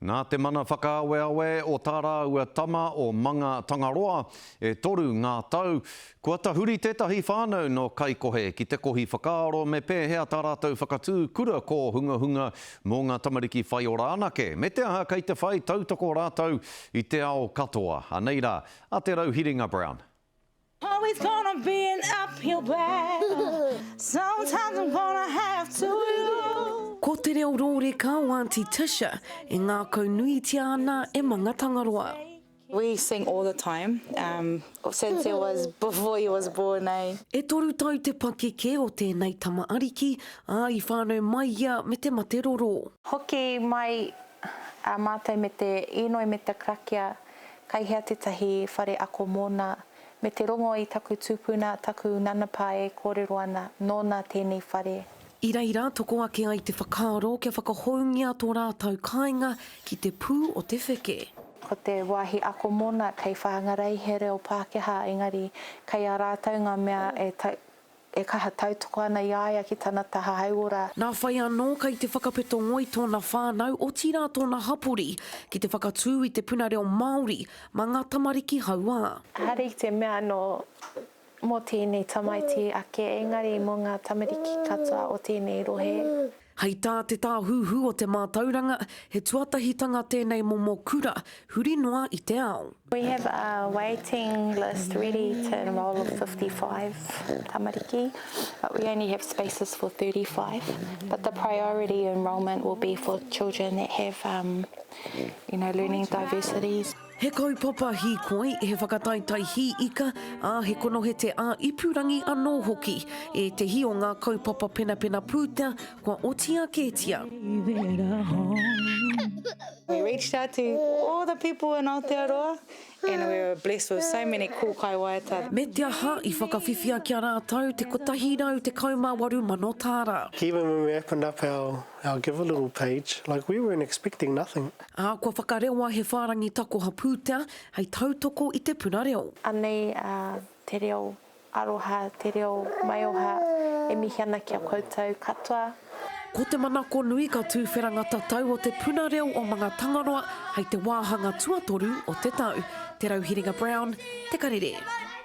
Nā te mana whakaaweawe o tā rāua tama o Manga Tangaroa, e toru ngā tau, kua tahuri tētahi whānau nō Kaikohe ki te kohi whakaaro me pēhea tā rātou whakatū kura kōhungahunga mō ngā tamariki whaiora anake, me te aha kei te whai tautoko rātou i te ao katoa. Anei rā, a Te Rauhiringa Brown. Always gonna be an uphill battle Sometimes I'm gonna have to lose. Ko te reo rōreka o Aunty Tisha e ngākaunuitia ana e Mangatangaroa. We sing all the time um since it was before he was born eh. E toru tau te pakeke o tēnei tama ariki, ā, i whānau mai ia me te mate roro. Hoki mai a mātou me te inoi me te karakia Kai hea tētahi whare ako mōna, me te rongo i taku tupuna, taku nanapa e kōrero ana, nōna tēnei whare. I reira toko ake ai te whakaaro kia whakahoungia tō rātou kāinga ki te pū o te wheke. Ko te wāhi ako mōna kei Whangarei he reo Pākehā engari kei a rātou ngā mea e e kaha tautoko ana i a ia ki tana taha hauora. Nā whai anō kei te whakapeto ngoi tōna whānau, otirā tōna hapori, ki te whakatū i te puna reo Māori mā ngā tamariki hauā. Ehara i te mea anō mō tēnei tamaiti ake, engari mō ngā tamariki katoa o tēnei rohe. Hei tā te Tāhuhu o te Mātauranga, he tuatahitanga tēnei momo kura huri noa i te ao. We have a waiting list ready to enrol of 55 tamariki, but we only have spaces for 35. But the priority enrolment will be for children that have um, you know, learning diversities. He kaupapa hīkoi, he whakataetae hī ika, ā, he konohete ā-ipurangi anō hoki ētehi o ngā kaupapa penapena pūtea kua otia kētia. We reached out to all the people in Aotearoa and we were blessed with so many cool kaiwaiata. Me te aha, i whakawhiwhia ki a rātou te 118,000 tāra. Even when we opened up our our give a little page, like we weren't expecting nothing. Ā, kua whakarewa he whārangi takoha pūtea hei tautoko i te puna reo. Anei te reo aroha, te reo maioha e mihi ana ki a koutou katoa. Ko te manako nui ka tūwhera ngā tatau o te puna reo o Mangatangaroa hei te wāhanga tuatoru o te tau. Te Rauhiringa Brown, Te Karere.